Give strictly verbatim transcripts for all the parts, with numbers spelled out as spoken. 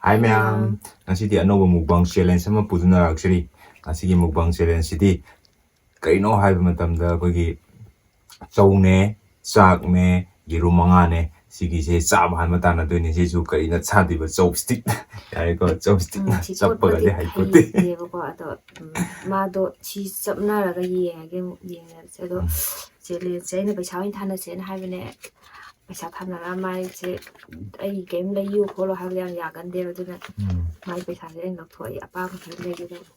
ꯍꯥꯏ ꯃꯌꯥꯝ, ꯉꯁꯤꯗꯤ ꯑꯅꯧꯕ mukbang challenge ꯑꯃ ꯄꯨꯗꯨꯅ ꯂꯥꯛꯆꯔꯤ꯫ ꯉꯁꯤꯒꯤ mukbang challengeꯁꯤꯗꯤ ꯀꯔꯤꯅꯣ ꯍꯥꯏꯕ ꯃꯇꯝꯗ ꯑꯩꯈꯣꯏꯒꯤ ꯆꯧꯅꯦ, ꯆꯥꯛꯅꯦ, ꯌꯦꯔꯨꯝ ꯃꯉꯥꯅꯦ, ꯁꯤꯒꯤꯁꯦ ꯆꯥꯕ ꯍꯥꯟꯕ ꯇꯥꯟꯅꯗꯣꯏꯅꯦ꯫ ꯁꯤꯁꯨ ꯀꯔꯤꯅ ꯁꯥꯗꯣꯏꯕ? Chopstick꯫ ꯌꯥꯔꯦꯀꯣ, chopstickꯅ ꯎꯝ, ꯁꯤ ꯆꯞꯄꯒꯗꯤ ꯀꯣꯠꯄꯗꯤ ꯍꯩꯄꯣꯠꯇꯦ꯫ ꯍꯩꯇꯦꯕꯀꯣ꯫ ꯑꯗꯣ, ꯎꯝ, ꯃꯥꯗꯣ ꯁꯤ ꯆꯞꯅꯔꯒ ꯌꯦꯡꯉꯒꯦ, ꯑꯃꯨꯛ ꯌꯦꯡꯉꯁꯦ꯫ ꯑꯗꯣ ꯎꯝ꯫ Challengeꯁꯦ ꯑꯩꯅ ꯄꯩꯁꯥ ꯑꯣꯏꯅ ꯊꯥꯅꯁꯦꯅ ꯍꯥꯏꯕꯅꯦ꯫ ꯄꯩꯁꯥ ꯊꯥꯅꯔ ꯃꯥꯏꯁꯦ ꯑꯩ ꯀꯩꯝ ꯂꯩꯌꯨ ꯈꯣꯠꯂꯣ ꯍꯥꯏꯕꯗꯤ ꯌꯥꯝ ꯌꯥꯒꯟꯗꯦꯕ꯫ ꯑꯗꯨꯅ ꯎꯝ꯫ ꯃꯥꯏ ꯄꯩꯁꯥꯁꯦ ꯑꯩꯅ ꯂꯧꯊꯣꯛꯑ ꯑꯄꯥꯝꯕ ꯈꯔ ꯂꯩꯒꯦ ꯇꯧꯕ꯫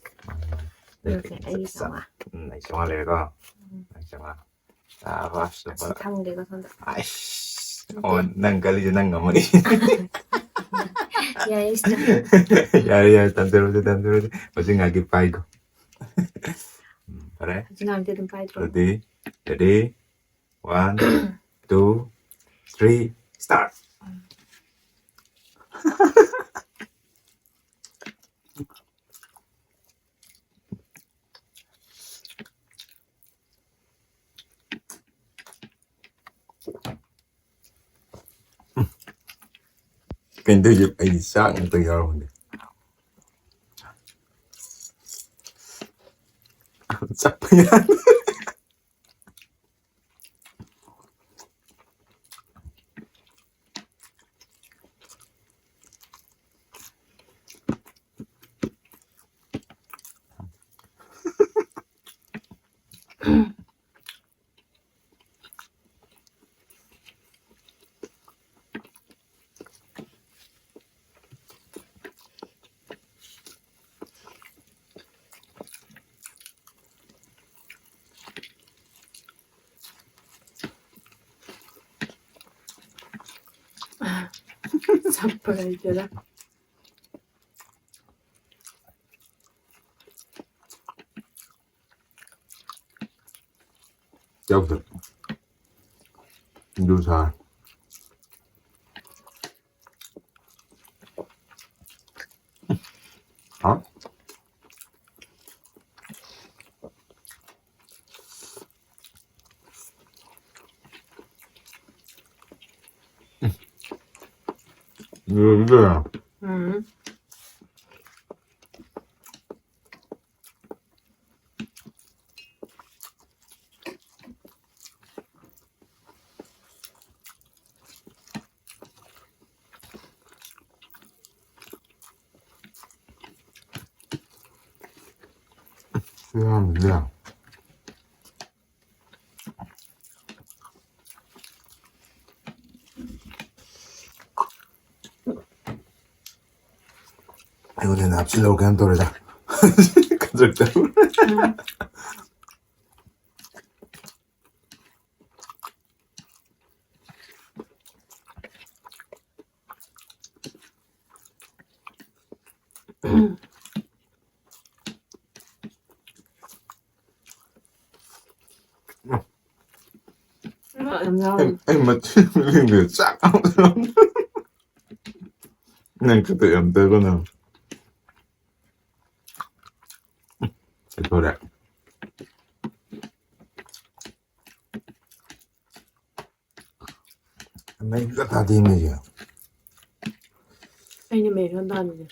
ꯎꯝ꯫ ꯑꯗꯨꯒ ꯑꯩꯒꯤ ꯆꯥꯝꯃꯉꯥ꯫ ꯎꯝ, ꯑꯩ ꯆꯥꯝꯃꯉꯥ ꯂꯩꯔꯦꯀꯣ꯫ ꯎꯝ꯫ ꯑꯩ ꯆꯥꯝꯃꯉꯥ꯫ ꯆꯥꯕ ꯑꯁꯤ ꯁꯨꯄꯔ꯫ ꯊꯝꯒꯦꯀꯣ ꯁꯣꯝꯗ꯫ ꯑꯥꯏꯁ꯫ ꯅꯠꯇꯦ꯫ ꯑꯣ, ꯅꯪ ꯈꯜꯂꯤꯁꯦ ꯅꯪ ꯉꯝꯃꯅꯤ꯫ ꯌꯥꯏꯌꯦ, ꯁꯤꯗ꯫ ꯌꯥꯔꯦ, ꯌꯥꯔꯦ, ꯇꯝꯖꯔꯨꯁꯦ, ꯇꯝꯖꯔꯨꯁꯦ꯫ ꯍꯧꯖꯤꯛ ꯉꯥꯏꯍꯥꯛꯀꯤ ꯄꯥꯏꯒꯣ꯫ ꯎꯝ, ꯐꯔꯦ꯫ ꯍꯧꯖꯤꯛ ꯉꯥꯏꯍꯥꯛꯇꯤ ꯑꯗꯨꯝ ꯄꯥꯏꯗ꯭ꯔꯣ? Ready, ready, one, two, three, start. ꯀꯩꯅꯣ ꯇꯧꯔꯤꯁꯦ? ꯑꯩꯗꯤ ꯆꯥꯛ ꯉꯥꯛꯇ ꯌꯥꯎꯔꯝꯃꯦ꯫ ꯆꯞꯄ ꯌꯥꯗꯦ꯫ ꯆꯞꯄ ꯂꯩꯇꯦꯗ꯫ ꯌꯥꯎꯗꯦ꯫ ꯑꯗꯨ ꯁꯥ꯫ ꯍꯥ? ꯂꯣꯏꯔꯦ꯫ ꯎꯝ꯫ ꯁꯤ ꯌꯥꯝꯁꯤꯗꯤ ꯌꯥꯝ꯫ ꯑꯩꯉꯣꯟꯗ ꯍꯦꯟꯅ ꯍꯥꯞꯆꯤꯜꯂꯧ ꯀꯩꯅꯣ ꯇꯧꯔꯦꯗ꯫ ꯈꯗ꯭ꯔꯛ ꯇꯧꯔꯦ꯫ ꯎꯝ꯫ ꯌꯥꯝ ꯌꯥꯎꯔꯤ꯫ ꯑꯩ, ꯑꯩ ꯃꯊꯤ ꯃꯤꯡꯗ ꯆꯥꯛ ꯉꯥꯛꯇ ꯌꯥꯎꯔꯝꯗ꯭ꯔꯦ꯫ ꯅꯪ ꯈꯛꯇ ꯌꯥꯝ ꯇꯩꯕ ꯅꯪ꯫ ꯀꯩꯗꯧꯔꯦ? ꯃꯩ ꯁꯨꯡꯊꯥ ꯊꯥꯗꯦ ꯃꯩꯁꯦ꯫ ꯑꯩꯅ ꯃꯩ ꯁꯨꯡꯊꯥ ꯊꯥꯟꯗꯦ꯫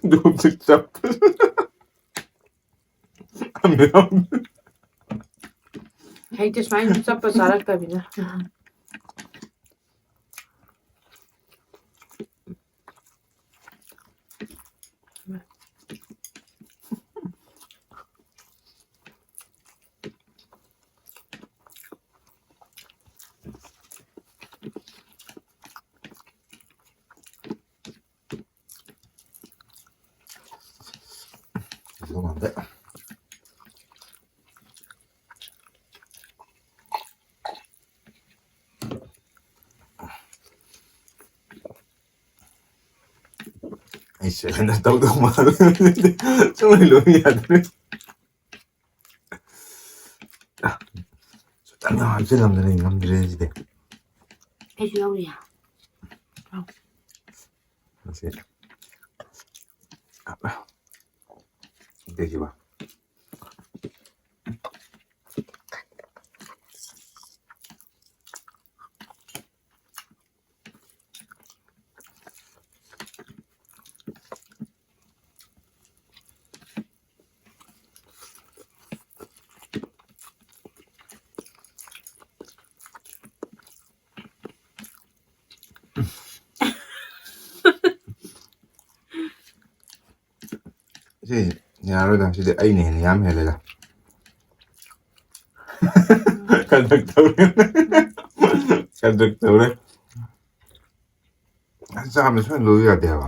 ꯑꯗꯨ ꯍꯧꯖꯤꯛ ꯆꯞꯄ꯫ ꯍꯩꯇꯦ ꯁꯨꯃꯥꯏꯅ ꯁꯨꯝ ꯆꯞꯄ ꯆꯥꯔꯛꯇꯕꯅꯤꯅ꯫ ꯑꯗꯨ ꯃꯥꯟꯗꯦ꯫ ꯑꯩꯁꯦ ꯍꯦꯟꯅ ꯇꯧꯗꯧ ꯃꯥꯜꯂꯦ꯫ ꯁꯨꯡꯂꯣꯏ ꯂꯣꯏ ꯌꯥꯗ꯭ꯔꯦ꯫ ꯁꯨꯇꯪ ꯍꯥꯞꯆꯤꯜꯂꯝꯗꯅ ꯉꯝꯗ꯭ꯔꯦ ꯁꯤꯗꯤ꯫ ꯑꯩꯁꯨ ꯌꯥꯎꯔꯤ꯫ ꯃꯁꯤ ꯀꯩꯁꯤꯕ? ꯁꯤ ꯌꯥꯔꯣꯏꯗ, ꯁꯤꯗꯤ ꯑꯩꯅ ꯍꯦꯟꯅ ꯌꯥꯝ ꯍꯦꯜꯂꯦꯗ꯫ ꯀꯗꯛ ꯇꯧꯔꯦ꯫ ꯀꯗꯛ ꯇꯧꯔꯦ꯫ ꯑꯁ, ꯆꯥꯕ ꯁꯨꯡꯂꯣꯏ ꯂꯣꯏ ꯌꯥꯗꯦ ꯍꯥꯏꯕ꯫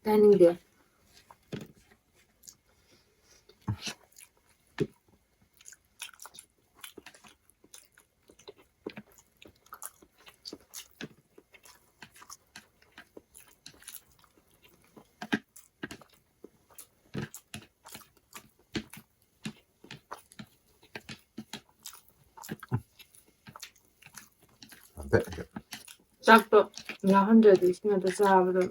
ꯇꯥꯅꯤꯡꯗꯦ꯫ ꯆꯥꯛꯇꯣ ꯌꯥꯎꯍꯟꯗ꯭ꯔꯗꯤ ꯏꯁꯤꯡ ꯉꯥꯛꯇ ꯆꯥꯕꯗꯣ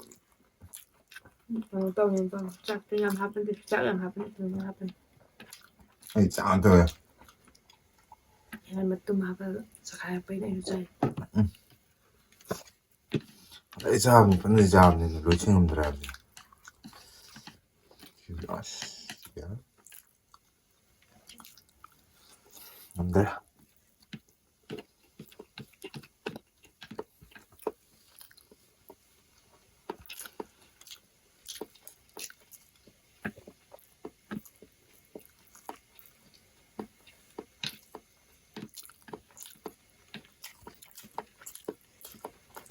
ꯀꯩꯅꯣ ꯇꯧꯅꯤ ꯇꯧꯅꯤ꯫ ꯆꯥꯛꯇꯣ ꯌꯥꯝ ꯍꯥꯞꯄꯗꯤ, ꯆꯥꯛ ꯌꯥꯝ ꯍꯥꯞꯄꯗꯤ ꯐꯖꯅ ꯍꯥꯞꯄꯅꯤ꯫ ꯑꯩ ꯆꯥꯛ ꯉꯥꯛꯇ ꯑꯣꯏꯔꯦ꯫ ꯃꯇꯨꯝ ꯍꯥꯞꯄꯒ ꯆꯈꯥꯏꯔꯛꯄꯩꯅꯦ ꯑꯩꯁꯨ ꯆꯥꯏ꯫ ꯎꯝ꯫ ꯑꯩ ꯆꯥꯕꯅꯤ, ꯐꯖꯅ ꯆꯥꯕꯅꯤ, ꯂꯣꯏꯁꯤꯟ ꯉꯝꯗ꯭ꯔꯦ ꯍꯥꯏꯕꯅꯤ꯫ ꯑꯁ, ꯌꯥꯔꯦ꯫ ꯉꯝꯗ꯭ꯔꯦ꯫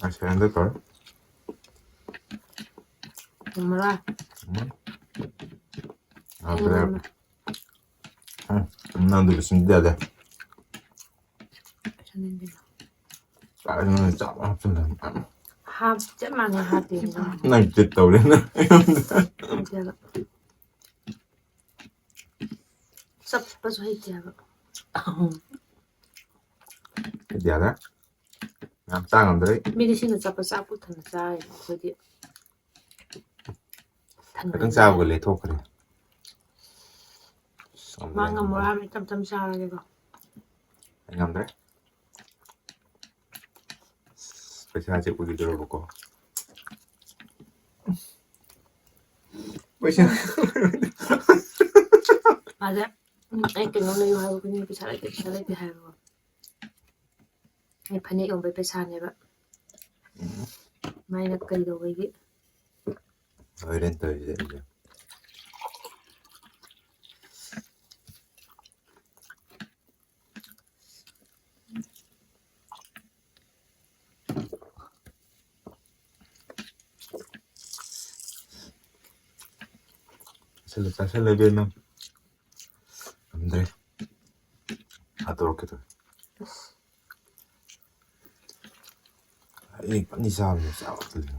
ꯑꯁ, ꯍꯟꯗꯛ ꯇꯧꯔꯦ꯫ ꯃꯔꯥ꯫ ꯎꯝ꯫ ꯍꯥꯎꯇ꯭ꯔꯦ꯫ ꯎꯝ꯫ ꯎꯝ, ꯅꯪꯗꯨ ꯂꯣꯏꯁꯤꯟꯕ ꯌꯥꯗꯦ꯫ ꯆꯥꯅꯤꯡꯗꯦ꯫ ꯆꯥꯛ ꯅꯪꯅ ꯆꯥꯕ ꯍꯥꯞꯆꯤꯜꯂꯦ꯫ ꯍꯥꯞ-, ꯆꯞ ꯃꯥꯟꯅꯩ ꯍꯥꯞꯇꯦ꯫ ꯅꯪ ꯇ꯭ꯔꯤꯠ ꯇꯧꯔꯦ ꯅꯪ ꯑꯩꯉꯣꯟꯗ꯫ ꯍꯥꯞꯇꯦꯕ꯫ ꯆꯞꯄꯁꯨ ꯍꯩꯇꯦꯕ꯫ ꯌꯥꯔꯦ꯫ ꯌꯥꯝ ꯆꯥ ꯉꯝꯗ꯭ꯔꯦ꯫ ꯃꯤꯗꯤ ꯁꯤꯅ ꯆꯞꯄ ꯆꯥꯛ ꯄꯨꯛ ꯊꯟꯅ ꯆꯥꯔꯤꯅꯦ, ꯑꯩꯈꯣꯏꯗꯤ꯫ ꯈꯤꯇꯪ ꯆꯥꯕꯒ ꯂꯦꯊꯣꯛꯈ꯭ꯔꯦ꯫ ꯑꯁ, ꯃꯥ ꯉꯝꯗ꯭ꯔꯦ, ꯉꯝꯃꯣꯏ ꯉꯝꯗ꯭ꯔꯦ꯫ ꯍꯥꯏꯕꯅꯤ, ꯇꯞ ꯇꯞ ꯆꯥꯔꯒꯦꯀꯣ꯫ ꯑꯩ ꯉꯝꯗ꯭ꯔꯦ꯫ ꯑꯁ, ꯄꯩꯁꯥꯁꯦ ꯎꯈꯤꯗꯣꯔꯕꯀꯣ꯫ ꯄꯩꯁꯥ꯫ ꯃꯥꯁꯦ, ꯎꯝ, ꯑꯩ ꯀꯩꯅꯣꯝ ꯂꯩꯌꯨ ꯍꯥꯏꯕ ꯈꯨꯗꯤꯡꯒꯤ ꯄꯩꯁꯥ ꯂꯩꯇꯦ, ꯄꯩꯁꯥ ꯂꯩꯇꯦ ꯍꯥꯏꯕꯀꯣ꯫ ꯑꯩ ꯐꯅꯦꯛ ꯌꯣꯟꯕꯩ ꯄꯩꯁꯥꯅꯦꯕ꯫ ꯎꯝ꯫ ꯃꯥꯏꯅ ꯀꯩꯗꯧꯕꯒꯤ? ꯍꯣꯔꯦꯟ ꯇꯧꯔꯤꯁꯦ ꯑꯩꯁꯦ꯫ ꯆꯥꯁꯜꯂꯨ, ꯆꯥꯁꯜꯂꯨ, ꯏꯕꯦꯝꯃ꯫ ꯉꯝꯗ꯭ꯔꯦ꯫ ꯍꯥꯠꯇꯣꯔꯛꯀꯦ ꯇꯧꯋꯦ꯫ ꯑꯩ ꯄꯪꯆꯥ ꯆꯥꯕꯅꯦ, ꯆꯥꯕ ꯈꯛꯇꯅꯦ꯫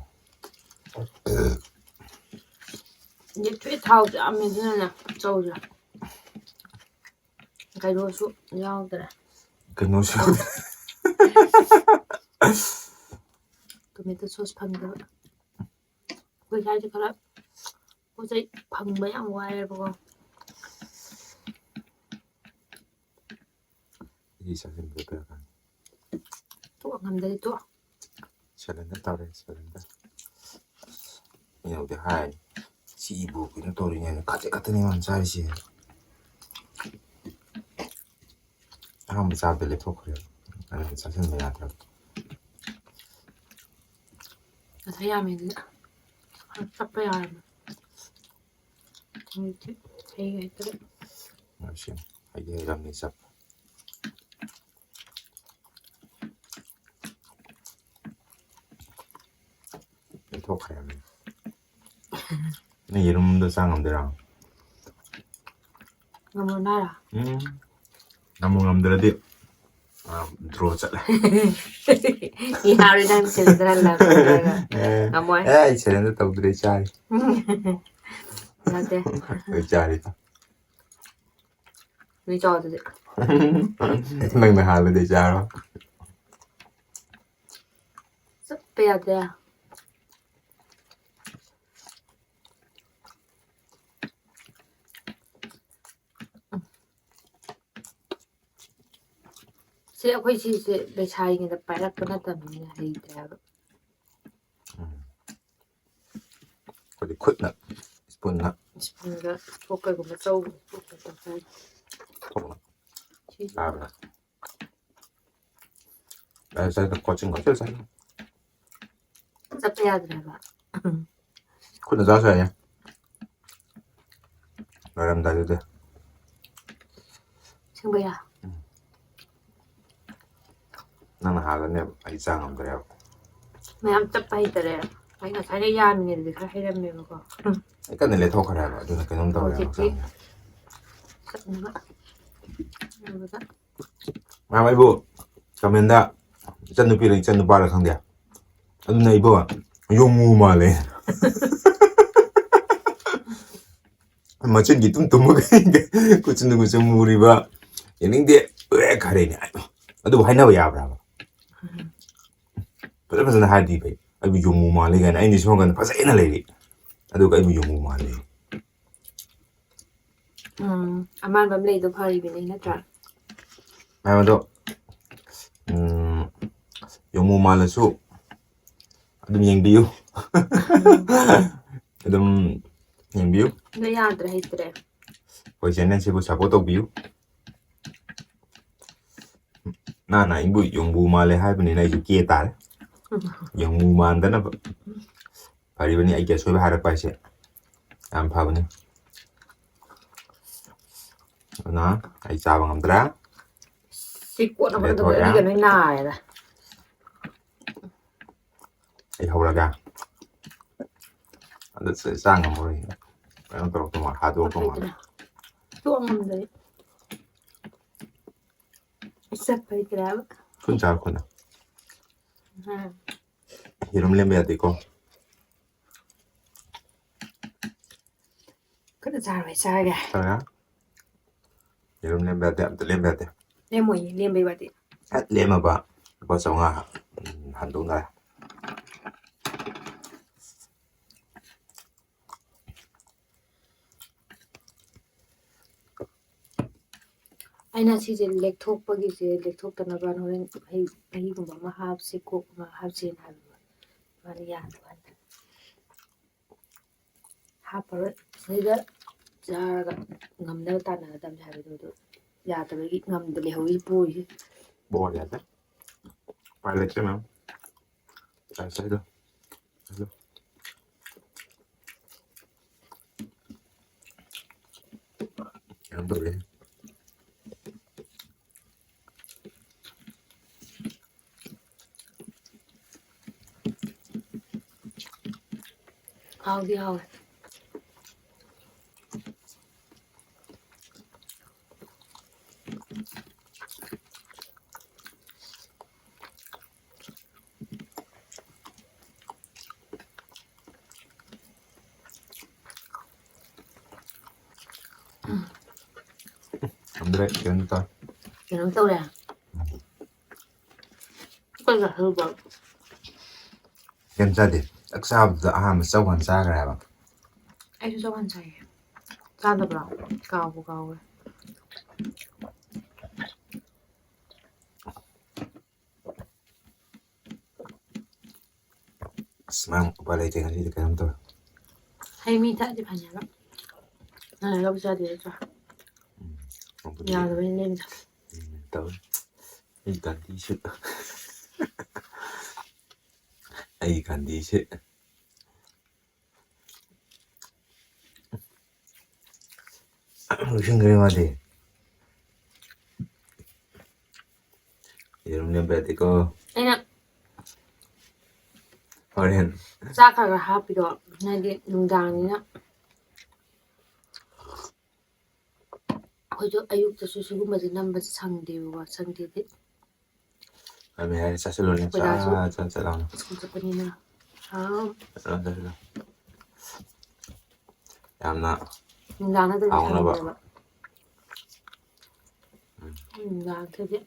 ꯌꯦꯛꯊꯣꯛꯑꯦ, ꯊꯥꯎꯁꯨ ꯌꯥꯝꯃꯦ, ꯑꯗꯨꯅꯅꯦ ꯆꯧꯁꯦ꯫ ꯀꯩꯅꯣꯁꯨ ꯌꯥꯎꯗ꯭ꯔꯦ꯫ ꯀꯩꯅꯣꯁꯨ ꯌꯥꯎꯗ꯭ꯔꯦ꯫ Tomato sauce ꯐꯪꯗꯕ꯫ ꯑꯩꯈꯣꯏ ꯁ꯭ꯋꯥꯏꯁꯦ ꯈꯔ ꯄꯣꯠ ꯆꯩ ꯐꯪꯕ ꯌꯥꯝ ꯋꯥꯏꯑꯦꯕꯀꯣ꯫ ꯑꯩ ꯆꯥꯁꯤꯟꯕꯗ ꯀꯌꯥ ꯀꯥꯟꯅ? ꯇꯣꯛꯑ ꯉꯝꯗ꯭ꯔꯗꯤ ꯇꯣꯛꯑꯣ꯫ Surrender ꯇꯧꯔꯦ, surrender꯫ ꯃꯤꯅꯕꯨꯗꯤ ꯍꯥꯏ, "ꯁꯤ ꯏꯕꯨ ꯀꯩꯅꯣ ꯇꯧꯔꯤꯅꯦꯅ ꯈꯖꯤꯛ ꯈꯛꯇꯅꯦ ꯃꯥꯅ ꯆꯥꯔꯤꯁꯦ"꯫ ꯑꯍꯥꯟꯕ ꯆꯥꯕꯗ ꯂꯦꯞꯊꯣꯛꯈ꯭ꯔꯦꯕ꯫ ꯑꯗꯨꯅ ꯆꯥꯁꯤꯟꯕ ꯌꯥꯗ꯭ꯔꯕ꯫ ꯉꯁꯥꯏ ꯌꯥꯝꯃꯦ ꯑꯗꯨꯗꯤ꯫ ꯆꯞꯄ ꯌꯥꯔꯝꯃꯦ꯫ ꯍꯧꯖꯤꯛꯇꯤ ꯍꯩꯒ ꯍꯩꯇ꯭ꯔꯦ꯫ ꯉꯁꯤ ꯍꯩꯗꯤ ꯍꯩꯔꯝꯅꯤ ꯆꯞꯄ꯫ ꯂꯦꯞꯊꯣꯛꯈ꯭ꯔꯦ ꯍꯥꯏꯕꯅꯤ꯫ ꯅꯪ ꯌꯦꯔꯨꯝꯗꯣ ꯆꯥ ꯉꯝꯗꯣꯏꯔꯣ? ꯉꯝꯃꯣꯏ ꯍꯥꯏꯔꯣ? ꯎꯝ꯫ ꯉꯝꯕꯨ ꯉꯝꯗ꯭ꯔꯗꯤ, ꯑ, draw ꯆꯠꯂꯦ꯫ ꯌꯥꯔꯣꯏ, ꯅꯪ surrender ꯍꯜꯂꯛꯑꯒ꯫ ꯑꯦ, ꯉꯝꯃꯣꯏ꯫ ꯑꯦ, ꯑꯩ surrender ꯇꯧꯗ꯭ꯔꯦ, ꯑꯩ ꯆꯥꯔꯤ꯫ ꯅꯠꯇꯦ꯫ ꯑꯩ ꯆꯥꯔꯤ꯫ ꯅꯣꯏ ꯆꯥꯎ ꯑꯗꯨꯗꯤ꯫ ꯅꯪꯅ ꯍꯥꯜꯂꯗꯤ ꯑꯩ ꯆꯥꯔꯣ꯫ ꯆꯠꯄ ꯌꯥꯗꯦ꯫ ꯁꯤ ꯑꯩꯈꯣꯏ ꯁꯤꯁꯦ ꯂꯩꯁꯥꯔꯤꯉꯩꯗ ꯄꯥꯏꯔꯛꯄ ꯅꯠꯇꯕꯅꯤꯅ ꯍꯩꯇ꯭ꯔꯦꯕ꯫ ꯎꯝ꯫ ꯑꯩꯈꯣꯏꯗꯤ ꯈꯨꯠꯅ, ꯁ꯭ꯄꯨꯟꯅ꯫ ꯁ꯭ꯄꯨꯟꯒ ꯐꯣꯔꯛꯀꯒꯨꯝꯕ ꯆꯧ ꯁꯤ ꯆꯥꯕꯗ꯫ ꯑꯩ ꯆꯠꯄ ꯀꯣꯆꯤꯡ ꯀꯣꯆꯤꯡ ꯆꯠꯂꯤ꯫ ꯆꯠꯄ ꯌꯥꯗ꯭ꯔꯦꯕ꯫ ꯈꯨꯠꯅ ꯆꯥꯁꯨ ꯌꯥꯏꯌꯦ꯫ ꯂꯣꯏꯔꯝꯗꯥꯏꯗꯨꯗꯤ꯫ ꯑꯁꯦꯡꯕꯩꯔꯥ? ꯅꯪꯅ ꯍꯥꯜꯂꯅꯦꯕ, ꯑꯩ ꯆꯥ ꯉꯝꯗ꯭ꯔꯦꯕ꯫ ꯃꯌꯥꯝ ꯆꯞꯄ ꯍꯩꯇꯔꯦ꯫ ꯑꯩ ꯉꯁꯥꯏꯗꯩ ꯌꯥꯝꯃꯤꯅꯦ ꯑꯗꯨꯗꯤ ꯈꯔ ꯍꯩꯔꯝꯃꯦꯕꯀꯣ꯫ ꯑꯩ ꯀꯟꯅ ꯂꯦꯊꯣꯛꯈ꯭ꯔꯦ ꯍꯥꯏꯕ, ꯑꯗꯨꯅ ꯀꯩꯅꯣꯝ ꯇꯧꯔꯦ ꯍꯧꯖꯤꯛꯇꯤ ꯍꯛꯆꯥꯡꯁꯦ꯫ ꯆꯞꯅꯕ꯫ ꯑꯗꯨꯒ ꯃꯌꯥꯝ ꯑꯩꯕꯨ comment ꯏꯆꯟ ꯅꯨꯄꯤꯔ ꯏꯆꯟ ꯅꯨꯄꯥꯔ ꯈꯪꯗꯦ, ꯑꯗꯨꯅ ꯑꯩꯕꯨ ꯌꯣꯡꯉꯨ ꯃꯥꯜꯂꯦ꯫ ꯃꯆꯤꯟꯒꯤ ꯇꯨꯝ ꯇꯨꯝꯃꯒ ꯀꯨꯆꯨ ꯀꯨꯆꯨ ꯃꯨꯔꯤꯕ, ꯌꯦꯡꯅꯤꯡꯗꯦ, ꯎꯑꯦ ꯈꯔꯦꯅꯦ꯫ ꯑꯗꯨꯕꯨ ꯍꯥꯏꯅꯕ ꯌꯥꯕ꯭ꯔꯥꯕ? ꯐꯖ ꯐꯖꯅ ꯍꯥꯏꯔꯗꯤ ꯐꯩ꯫ "ꯑꯩꯕꯨ ꯌꯣꯡꯉꯨ ꯃꯥꯜꯂꯦ" ꯀꯥꯏꯅ, ꯑꯩꯅ ꯁꯣꯝ ꯀꯥꯟꯗ ꯐꯖꯩꯅ ꯂꯩꯔꯤ, ꯑꯗꯨꯒ "ꯑꯩꯕꯨ ꯌꯣꯡꯉꯨ ꯃꯥꯜꯂꯦ"꯫ ꯎꯝ, ꯑꯃꯥꯟꯕ ꯑꯃ ꯂꯩꯗꯣ ꯐꯔꯤꯕꯅꯤ ꯅꯠꯇ꯭ꯔꯥ? ꯃꯌꯥꯝ ꯑꯗꯣ, ꯎꯝ, ꯌꯣꯡꯉꯨ ꯃꯥꯜꯂꯁꯨ ꯑꯗꯨꯝ ꯌꯦꯡꯕꯤꯌꯨ꯫ ꯑꯗꯨꯝ ꯌꯦꯡꯕꯤꯌꯨ꯫ ꯑꯗꯣ ꯌꯥꯗ꯭ꯔꯦ, ꯍꯩꯇ꯭ꯔꯦ꯫ ꯑꯩꯈꯣꯏ channel ꯁꯤꯕꯨ support ꯇꯧꯕꯤꯌꯨ꯫ ꯅꯍꯥꯟ ꯑꯩꯕꯨ ꯌꯣꯡꯕꯨ ꯃꯥꯜꯂꯦ ꯍꯥꯏꯕꯅꯤꯅ ꯑꯩꯁꯨ ꯀꯦ ꯇꯥꯔꯦ꯫ ꯌꯣꯡꯕꯨ ꯃꯥꯟꯗꯅꯕ꯫ ꯐꯔꯤꯕꯅꯤ ꯑꯩꯒꯤ ꯑꯁꯣꯏꯕ ꯍꯥꯏꯔꯛꯄ ꯍꯥꯏꯁꯦ꯫ ꯌꯥꯝ ꯐꯕꯅꯤ꯫ ꯑꯗꯨꯅ ꯑꯩ ꯆꯥꯕ ꯉꯝꯗ꯭ꯔꯦ꯫ ꯁꯤ ꯀꯣꯠꯅꯕ ꯂꯦꯊꯣꯛꯑꯦ꯫ ꯎꯔꯤꯒ ꯂꯣꯏ ꯅꯥꯔꯦꯗ꯫ ꯑꯩ ꯍꯧꯔꯒꯦ꯫ ꯑꯗꯨ ꯆ-, ꯆꯥ ꯉꯝꯃꯔꯣꯏ꯫ ꯀꯩꯅꯣ ꯇꯧꯔꯛꯇꯧ ꯃꯥꯜꯂꯦ, ꯍꯥꯗꯣꯔꯛꯇꯧ ꯃꯥꯜꯂꯦ꯫ ꯇꯣꯛ ꯉꯝꯗ꯭ꯔꯦ꯫ ꯆꯠꯄ ꯍꯩꯇ꯭ꯔꯦꯕ꯫ ꯈꯨꯠ ꯆꯥꯔꯣ, ꯈꯨꯠꯅ꯫ ꯎꯝ꯫ ꯌꯦꯔꯨꯝ ꯂꯦꯝꯕ ꯌꯥꯗꯦꯀꯣ꯫ ꯈꯨꯠꯅ ꯆꯥꯔꯣ, ꯑꯩ ꯆꯥꯔꯒꯦ꯫ ꯆꯥꯔꯒꯦ꯫ ꯌꯦꯔꯨꯝ ꯂꯦꯝꯕ ꯌꯥꯗꯦ, ꯑꯝꯇ ꯂꯦꯝꯕ ꯌꯥꯗꯦ꯫ ꯂꯦꯝꯃꯣꯏꯌꯦ, ꯂꯦꯝꯕꯩ ꯋꯥꯗꯤ꯫ ꯍꯦꯛ ꯂꯦꯝꯃꯕ ꯂꯨꯄꯥ ꯆꯥꯝꯃꯉꯥ ꯍꯟꯗꯣꯛꯅꯔꯦ꯫ ꯑꯩꯅ ꯁꯤꯁꯦ ꯂꯦꯛꯊꯣꯛꯄꯒꯤꯁꯦ, ꯂꯦꯛꯊꯣꯛꯇꯅꯕ ꯍꯣꯔꯦꯟ ꯃꯍꯤ, ꯃꯍꯤꯒꯨꯝꯕ ꯑꯃ ꯍꯥꯞꯁꯤ, ꯀꯣꯛ ꯑꯃ ꯍꯥꯞꯁꯦꯅ ꯍꯥꯏꯕ꯫ ꯃꯥꯅ ꯌꯥꯗꯕ ꯍꯥꯏꯇꯥꯔꯦ꯫ ꯍꯥꯞꯄꯔꯣꯏ꯫ ꯁꯤꯗ ꯆꯥꯔꯒ ꯉꯝꯅꯕ ꯇꯥꯟꯅꯒꯗꯕꯅꯤ ꯍꯥꯏꯕꯗꯣ, ꯑꯗꯨ ꯌꯥꯗꯕꯒꯤ ꯉꯝꯗ ꯂꯩꯍꯧꯔꯤ ꯄꯣꯔꯤꯁꯦ꯫ ꯕꯣꯔ ꯌꯥꯗꯦ꯫ ꯎꯄꯥꯏ ꯂꯩꯇꯦ, ꯃꯦꯝ꯫ ꯎꯄꯥꯏ ꯂꯩꯇꯦ, ꯑꯗꯣ꯫ ꯑꯗꯣ꯫ ꯀꯩꯅꯣ ꯇꯧꯔꯦ꯫ ꯍꯥꯎꯗꯤ ꯍꯥꯎꯋꯦ꯫ ꯑꯗ꯭ꯔꯦ, ꯀꯩꯅꯣ ꯇꯧꯔꯦ꯫ ꯀꯩꯅꯣ ꯆꯥꯁꯜꯂꯨꯕ? ꯀꯩꯝ ꯆꯥꯗꯦ꯫ ꯆꯥꯛ ꯆꯥꯕꯗꯨꯗ ꯑꯍꯥꯟꯕ ꯆꯧ ꯍꯥꯟꯅ ꯆꯥꯈ꯭ꯔꯦ ꯍꯥꯏꯕ꯫ ꯑꯩꯁꯨ ꯆꯧ ꯍꯥꯟꯅ ꯆꯥꯏꯌꯦ꯫ ꯆꯥꯗꯕ꯭ꯔꯣ? ꯀꯥꯎꯕꯨ ꯀꯥꯎꯋꯦ꯫ ꯑꯁ, ꯃꯥ ꯎꯄꯥꯏ ꯂꯩꯇꯦ, ꯉꯁꯤꯗꯤ ꯀꯩꯅꯣꯝ ꯇꯧꯔꯦ꯫ ꯍꯩ ꯃꯍꯤ ꯊꯛꯑꯗꯤ ꯐꯅꯤ ꯍꯥꯏꯕ꯫ ꯅꯪ ꯂꯧ ꯆꯥꯗꯦ ꯅꯠꯇ꯭ꯔꯥ? ꯎꯝ, ꯅꯣꯡꯃꯗꯤ ꯌꯥꯗꯕꯩꯅꯦ ꯂꯦꯝꯃꯤꯗꯣ꯫ ꯎꯝ, ꯇꯧꯔꯦ꯫ ꯑꯩ ꯒꯥꯟꯙꯤꯁꯦ꯫ ꯑꯩ ꯒꯥꯟꯙꯤꯁꯦ꯫ ꯂꯣꯏꯁꯤꯟꯈ꯭ꯔꯦ ꯃꯥꯗꯤ꯫ ꯌꯦꯔꯨꯝ ꯂꯦꯝꯕ ꯌꯥꯗꯦꯀꯣ꯫ ꯑꯩꯅ ꯍꯣꯔꯦꯟ꯫ ꯆꯥꯛ ꯈꯔ ꯈꯔ ꯍꯥꯞꯄꯤꯔꯣ, ꯍꯥꯏꯗꯤ ꯅꯨꯡꯗꯥꯡꯅꯤꯅ꯫ ꯑꯩꯈꯣꯏꯁꯨ ꯑꯌꯨꯛꯇꯁꯨ ꯁꯤꯒꯨꯝꯕꯁꯦ ꯅꯝꯕꯁꯦ ꯁꯪꯗꯦꯕꯀꯣ, ꯁꯪꯗꯦꯗꯤ꯫ ꯌꯥꯝꯃꯦ ꯍꯥꯏꯔꯦ, ꯆꯥꯁꯤꯜꯂꯨꯅꯦ꯫ ꯑꯩꯈꯣꯏ ꯗꯥꯁꯨ ꯆꯥ, ꯆꯥ, ꯆꯥ ꯂꯥꯎꯅ꯫ ꯁ꯭ꯀꯨꯜ ꯆꯠꯄꯅꯤꯅ꯫ ꯑꯥ꯫ ꯆꯥꯁꯤꯜꯂꯣ, ꯆꯥꯁꯤꯜꯂꯣ꯫ ꯌꯥꯝꯅ ꯅꯨꯡꯗꯥꯡ ꯅꯠꯇ꯭ꯔꯗꯤ ꯍꯥꯎꯅꯕ꯫ ꯁꯪꯗꯦꯕ꯫ ꯎꯝ꯫ ꯅꯨꯡꯗꯥꯡꯗꯗꯤ꯫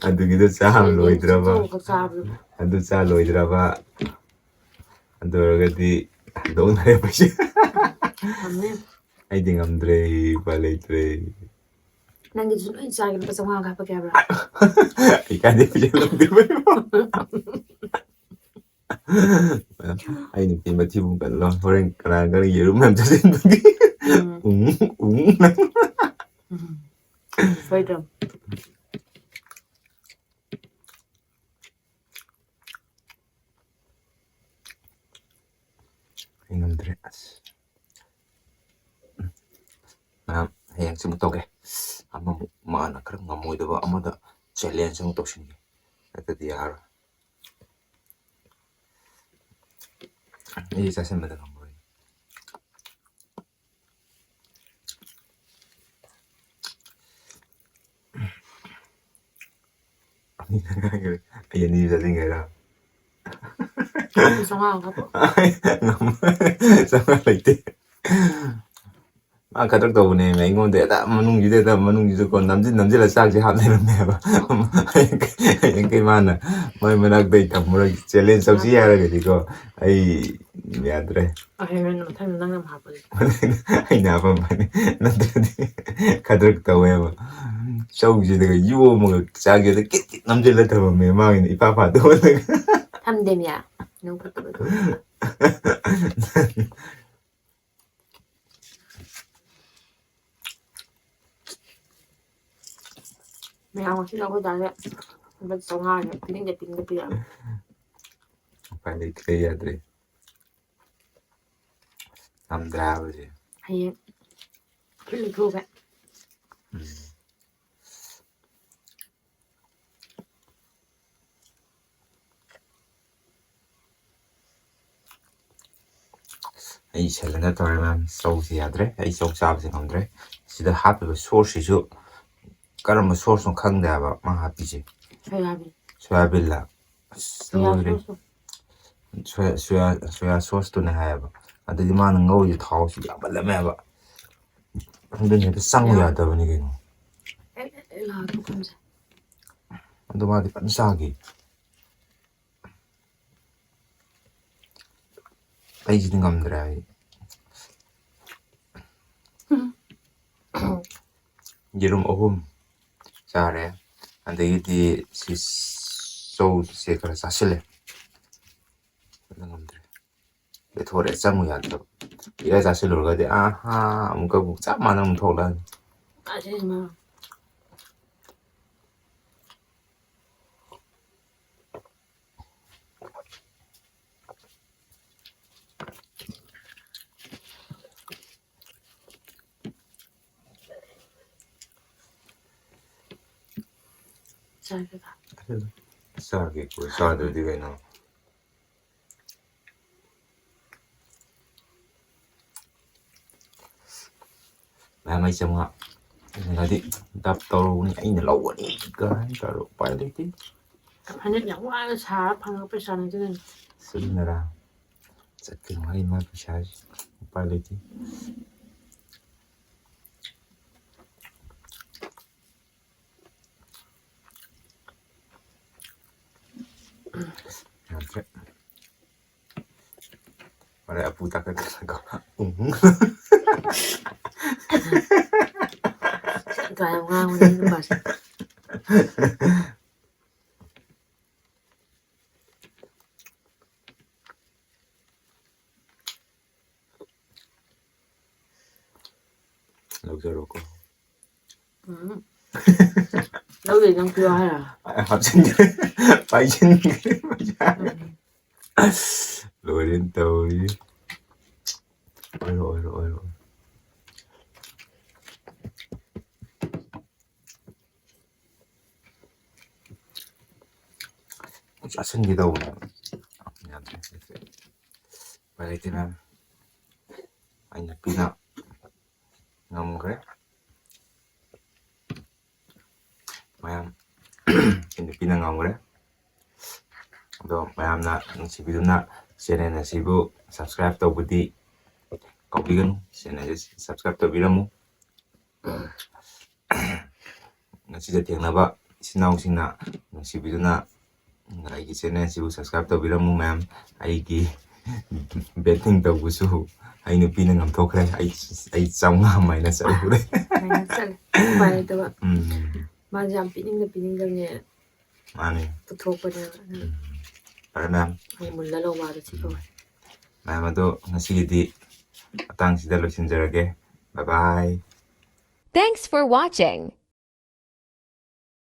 ꯑꯗꯨꯒꯤꯗꯣ ꯆꯥꯕ ꯁꯤꯗꯤ ꯂꯣꯏꯗ꯭ꯔꯕ? ꯆꯥꯛ ꯆꯥꯕꯗꯣ꯫ ꯑꯗꯨ ꯆꯥ ꯂꯣꯏꯗ꯭ꯔꯕ? ꯑꯗꯨ ꯑꯣꯏꯔꯒꯗꯤ ꯍꯟꯗꯣꯛꯅꯔꯦ ꯄꯩꯁꯥ꯫ ꯊꯝꯃꯦ꯫ ꯑꯩꯗꯤ ꯉꯝꯗ꯭ꯔꯦ, ꯎꯄꯥꯏ ꯂꯩꯇ꯭ꯔꯦ꯫ ꯅꯪꯒꯤꯗꯨꯁꯨ ꯂꯣꯏ ꯆꯥꯒꯦ, ꯂꯨꯄꯥ ꯆꯥꯝꯃꯉꯥ ꯍꯥꯞꯄꯛꯀꯦ ꯍꯥꯏꯕ꯭ꯔꯥ? ꯑꯩ ꯀꯥꯏꯗꯩ ꯄꯩꯁꯥ ꯂꯧꯗꯣꯏꯕ? ꯑꯩ ꯅꯨꯄꯤ ꯃꯊꯤꯕꯣꯡ ꯀꯜꯂꯣ꯫ ꯍꯣꯔꯦꯟ ꯀꯅꯥ ꯀꯅꯥ ꯌꯦꯔꯨꯝ ꯃꯌꯥꯝ ꯆꯥꯁꯤꯟꯕꯒꯤ꯫ ꯎꯝ. ꯎꯝ, ꯎꯝ. ꯎꯝ. ꯁꯣꯏꯗ꯭ꯔꯝ. ꯑꯩ ꯉꯝꯗ꯭ꯔꯦ꯫ ꯑꯁ. ꯃꯌꯥꯝ, ꯍꯌꯦꯡꯁꯤ ꯑꯃꯨꯛ ꯇꯧꯒꯦ꯫ ꯑꯃꯃꯨꯛ ꯃꯥꯅ ꯈꯔ ꯉꯝꯃꯣꯏꯗꯕ ꯑꯃꯗ challenge ꯑꯃꯨꯛ ꯇꯧꯁꯤꯟꯒꯦ꯫ ꯅꯠꯇ꯭ꯔꯗꯤ ꯌꯥꯔꯔꯣꯏ꯫ ꯑꯩ ꯆꯥꯁꯤꯟꯕꯗ ꯉꯝꯃꯔꯣꯏ꯫ ꯑꯩ ꯑꯅꯤ ꯆꯥꯁꯤꯟꯒꯦꯔꯥ? ꯆꯥꯝꯃꯉꯥ ꯍꯥꯞꯄꯣ. ꯉꯝꯃꯔꯣꯏ꯫ ꯆꯥꯝꯃꯉꯥ ꯂꯩꯇꯦ꯫ ꯃꯥ ꯈꯗ꯭ꯔꯛ ꯇꯧꯕꯅꯦꯃꯦ ꯑꯩꯉꯣꯟꯗ, ꯍꯦꯛꯇ ꯃꯅꯨꯡꯁꯤꯗ, ꯍꯦꯛꯇ ꯃꯅꯨꯡꯁꯤꯗꯀꯣ ꯅꯝꯁꯤꯟ ꯅꯝꯁꯤꯜꯂ ꯆꯥꯛꯁꯦ ꯍꯥꯞ ꯂꯩꯔꯝꯃꯦꯕ꯫ ꯍꯌꯦꯡ ꯀꯩ ꯃꯥꯅ ꯃꯣꯏ ꯃꯅꯥꯛꯇ ꯑꯩ ꯊꯝꯃꯨꯔꯒ challenge ꯇꯧꯁꯤ ꯍꯥꯏꯔꯒꯗꯤꯀꯣ, ꯑꯩ ꯌꯥꯗ꯭ꯔꯦ꯫ ꯑꯍꯦꯟꯕ ꯃꯊꯪ ꯅꯪꯅ ꯑꯃꯨꯛ ꯍꯥꯞꯄꯁꯦ. ꯑꯩꯅ ꯍꯥꯄꯝꯕꯅꯤ, ꯅꯠꯇ꯭ꯔꯗꯤ ꯈꯗ꯭ꯔꯛ ꯇꯧꯋꯦꯕ꯫ ꯆꯧꯁꯤꯗꯒ ꯌꯣꯝꯃꯒ ꯆꯥꯛꯁꯤꯗ ꯀꯤꯠ ꯀꯤꯠ ꯅꯝꯁꯤꯜꯂ ꯊꯝꯃꯝꯃꯦ, ꯃꯥꯒꯤꯅ ꯏꯄꯥ ꯄꯥꯗ ꯑꯣꯜꯂꯒ꯫ ꯊꯝꯗꯦꯃꯤ. ꯅꯪ ꯐꯠꯇꯕꯗꯣ. ꯃꯌꯥꯝ ꯉꯁꯤꯗꯤ ꯑꯩꯈꯣꯏ ꯗꯥꯁꯦ ꯂꯨꯄꯥ ꯆꯥꯝꯃꯉꯥꯁꯦ ꯄꯤꯅꯤꯡꯗꯦ ꯄꯤꯅꯤꯡꯗꯦ ꯄꯤꯔꯛꯑꯕꯅꯤ. ꯎꯄꯥꯏ ꯂꯩꯇ꯭ꯔꯦ, ꯌꯥꯗ꯭ꯔꯦ꯫ ꯉꯝꯗ꯭ꯔꯦ ꯍꯥꯏꯕꯁꯦ꯫ ꯍꯌꯦꯡ ꯐꯨꯔꯤꯠ ꯂꯤꯊꯣꯛꯑꯒ. ꯎꯝ. ꯑꯩ cylinder ꯇꯧꯔꯦ ꯃꯌꯥꯝ, ꯆꯧꯁꯦ ꯌꯥꯗ꯭ꯔꯦ, ꯑꯩ ꯆꯧ ꯆꯥꯕꯁꯦ ꯉꯝꯗ꯭ꯔꯦ꯫ ꯁꯤꯗ ꯍꯥꯞꯄꯤꯕ sauce ꯁꯤꯁꯨ ꯀꯔꯝꯕ sauce ꯅꯣ ꯈꯪꯗꯦ ꯍꯥꯏꯕ ꯃꯥ ꯍꯥꯞꯄꯤꯁꯦ꯫ ꯁꯣꯌꯥꯕꯤꯟ. ꯁꯣꯌꯥꯕꯤꯟꯂ? ꯑꯁ, ꯁꯣꯌꯥ ꯂꯣꯏꯔꯦ꯫ sauce ꯇꯣ. ꯁꯣꯌꯥ, ꯁꯣꯌꯥ, ꯁꯣꯌꯥ sauce ꯇꯨꯅꯦ ꯍꯥꯏꯌꯦꯕ꯫ ꯑꯗꯨꯗꯤ ꯃꯥꯅ ꯉꯧꯔꯤꯁꯦ ꯊꯥꯎꯁꯨ ꯌꯥꯝꯃꯜꯂꯝꯃꯦꯕ꯫ ꯑꯗꯨꯅ ꯍꯦꯛꯇ ꯆꯪꯉꯨ ꯌꯥꯝ. ꯌꯥꯗꯕꯅꯤ ꯀꯩꯅꯣ꯫ ꯑꯦ, ꯑꯦ, ꯑꯦ, ꯂꯥꯛꯑꯣ, ꯇꯨꯈꯨꯝꯁꯦ. ꯑꯗꯣ ꯃꯥꯗꯤ ꯐꯖꯅ ꯆꯥꯈꯤ꯫ ꯑꯩꯁꯤꯗꯤ ꯉꯝꯗ꯭ꯔꯦ ꯑꯩ꯫ ꯌꯦꯔꯨꯝ ꯑꯍꯨꯝ ꯆꯥꯔꯦ꯫ ꯑꯗꯒꯤꯗꯤ ꯁꯤ ꯆꯧꯁꯦ ꯈꯔ ꯆꯥꯁꯤꯜꯂꯦ꯫ ꯉꯝꯗ꯭ꯔꯦ꯫ ꯂꯦꯊꯣꯔꯛꯑꯦ, ꯆꯪꯉꯨ ꯌꯥꯗ꯭ꯔꯕ꯫ ꯏꯔꯥꯏ ꯆꯥꯁꯤꯜꯂꯨꯔꯒꯗꯤ ꯑꯍꯥ ꯑꯃꯨꯛꯀ ꯑꯃꯨꯛ ꯆꯞ ꯃꯥꯟꯅ ꯑꯃꯨꯛ ꯊꯣꯛꯂꯛꯑꯅꯤ꯫ ꯀꯥꯏꯗꯩꯅꯣ? ꯆꯥꯒꯦ꯫ ꯆꯥꯒꯦ, ꯆꯥꯗ꯭ꯔꯗꯤ ꯀꯩꯅꯣ? ꯃꯌꯥꯝ ꯑꯩ ꯆꯥꯝꯃꯉꯥ ꯍꯥꯏꯗꯤ ꯗꯞ ꯇꯧꯔꯨꯕꯅꯤ, ꯑꯩꯅ ꯂꯧꯒꯅꯤ ꯀꯥꯏꯅ ꯇꯧꯔ ꯎꯄꯥꯏ ꯂꯩꯇꯦ꯫ ꯍꯟꯗꯛ ꯌꯥꯝ ꯋꯥꯅ ꯁꯥꯔ ꯐꯪꯉꯛꯄ ꯄꯩꯁꯥꯅꯤ ꯑꯗꯨꯅꯅꯤ꯫ ꯁꯤꯖꯤꯟꯅꯔꯥ? ꯆꯠꯀꯅꯨ ꯍꯥꯏ ꯃꯥ ꯄꯩꯁꯥꯁꯤ꯫ ꯎꯄꯥꯏ ꯂꯩꯇꯦ꯫ ꯌꯥꯗ꯭ꯔꯦ꯫ ꯍꯣꯔꯦꯟ ꯑꯄꯨ ꯇꯥꯈꯠꯂꯒ, ꯎꯝ꯫ ꯁꯦꯟ ꯌꯥꯝ ꯉꯥꯡꯕꯅꯦ ꯅꯨꯄꯥꯁꯦ꯫ ꯂꯧꯖꯔꯣꯀꯣ꯫ ꯎꯝ꯫ ꯂꯧꯗꯣꯏ ꯅꯪ ꯄꯤꯔꯣ ꯍꯥꯏꯔꯣ? ꯍꯥꯞꯆꯤꯟꯈ꯭ꯔꯦ, ꯄꯥꯏꯁꯤꯟꯈ꯭ꯔꯦ ꯄꯩꯁꯥ꯫ ꯎꯝ꯫ ꯂꯣꯏꯔꯦꯅ ꯇꯧꯔꯤ꯫ ꯑꯣꯏꯔꯣ, ꯑꯣꯏꯔꯣ, ꯑꯣꯏꯔꯣ꯫ ꯆꯥꯁꯤꯟꯒꯦ ꯇꯧꯕꯅꯦꯕ꯫ ꯌꯥꯗ꯭ꯔꯦ꯫ ꯎꯄꯥꯏ ꯂꯩꯇꯦ ꯃꯌꯥꯝ꯫ ꯑꯩ ꯅꯨꯄꯤꯅ ꯉꯝꯈ꯭ꯔꯦ꯫ ꯃꯌꯥꯝ, ꯑꯩ ꯅꯨꯄꯤꯅ ꯉꯝꯈ꯭ꯔꯦ꯫ ꯑꯗꯣ ꯃꯌꯥꯝꯅ ꯅꯨꯡꯁꯤꯕꯤꯗꯨꯅ channel ꯑꯁꯤꯕꯨ subscribe ꯇꯧꯕꯗꯤ ꯀꯥꯎꯕꯤꯒꯅꯨ꯫ Channel ꯑꯁꯤ subscribe ꯇꯧꯕꯤꯔꯝꯃꯨ꯫ ꯉꯁꯤꯗ ꯊꯦꯡꯅꯕ ꯏꯆꯤꯟ ꯏꯅꯥꯎꯁꯤꯡꯅ ꯅꯨꯡꯁꯤꯕꯤꯗꯨꯅ ꯑꯩꯒꯤ channel ꯑꯁꯤꯕꯨ subscribe ꯇꯧꯕꯤꯔꯝꯃꯨ ꯃꯌꯥꯝ꯫ ꯑꯩꯒꯤ ꯕꯦꯠꯇꯤꯡ ꯇꯧꯕꯁꯨ ꯑꯩ ꯅꯨꯄꯤꯅ ꯉꯝꯊꯣꯛꯈ꯭ꯔꯦ꯫ ꯑꯩ ꯑꯩ ꯆꯥꯝꯃꯉꯥ ꯃꯥꯏꯅꯁ ꯆꯠꯍꯧꯔꯦ꯫ ꯁꯨꯃꯥꯏꯅ ꯆꯠꯂꯦ꯫ ꯎꯄꯥꯏ ꯂꯩꯇꯕ꯫ ꯎꯝ, ꯃꯥꯁꯦ ꯌꯥꯝ ꯄꯤꯅꯤꯡꯗ ꯄꯤꯅꯤꯡꯗꯕꯅꯦ ꯃꯥꯅꯦ꯫ ꯄꯨꯊꯣꯛꯄꯅꯦꯕ꯫ ꯎꯝ, ꯐꯔꯦ ꯃꯌꯥꯝ꯫ ꯑꯩ ꯃꯨꯜꯂ ꯂꯧꯕ ꯍꯥꯏꯕ ꯁꯤ ꯀꯧꯋꯦ꯫ ꯃꯌꯥꯝ ꯑꯗꯣ ꯉꯁꯤꯒꯤꯗꯤ ꯃꯇꯥꯡꯁꯤꯗ ꯂꯣꯏꯁꯤꯟꯖꯔꯒꯦ꯫ Bye bye. Thanks for watching.